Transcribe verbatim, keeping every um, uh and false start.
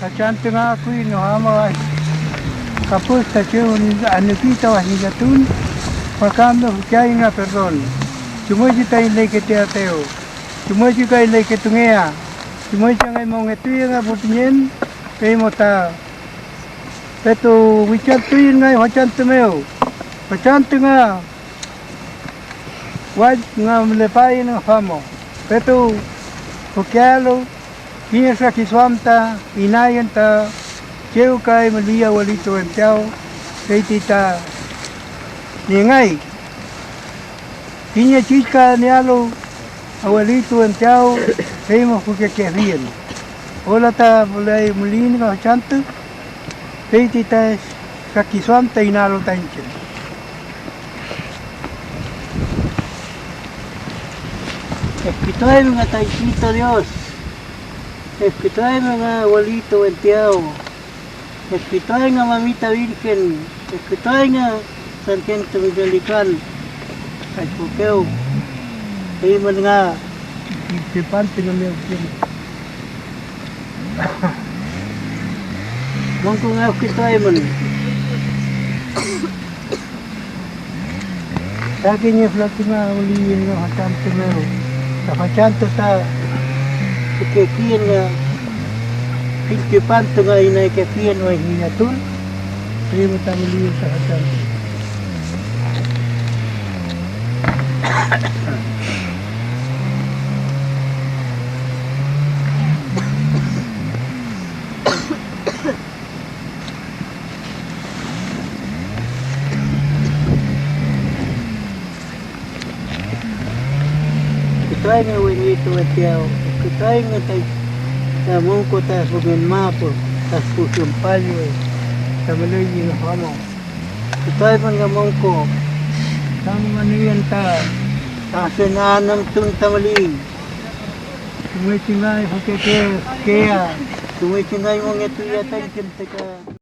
Achan tüngüw acuiün nojama wüx capüx tachiw anüquitawaj ningatun, pacamb nojquiay nga perdón. Chumüch itüy ley que teateo. Chumüch igay ley que tungea. Chumüch angay mongetüy nga pütüñen, pey mota. Peto wichal tüyün ngay wachan tümew. Wachan tüngüw. Wüx nga melepáyan famo, peto poquialo, quiñe xaquiswam ta inayan ta chew cay meliw awalito wenteaw, tey ti ta ningay. Quiñe chich ca nealo awalito wenteaw, tey mojuquiaquiajiün. Ola ta polay meliw nga wachan tüc, tey ti ta xaquiswam ta inalo tainchen. Ejcütay manga Tayquito Dios. Ejcütay manga abuelito wenteaw. Ejcütay nga mamita Virgen. Ejcütay nga sargento Miguel Licán. Achoquew. Eyman nga. Ipante nga meoquem. Mongko nga ejcütay man. Taquiñe flaquima oliin nojachan tümero. Tafachan tüta. Tequiün nga jilquipan tüngüy nequiaquiün wüx niyatul. Primo tamoliin tafachan. Ejcütay nga wenito wetiaw, ejcütay nga ta, ta mongko ta jogün mapo, ta jogün palio, ta malüy ying jama. Ejcütay man nga mongko, tam manüyün ta, ta xenanam tun ta malüy. Tumüy chingay jokeke kea, tumüy chingay mongetüyatüy kim teka.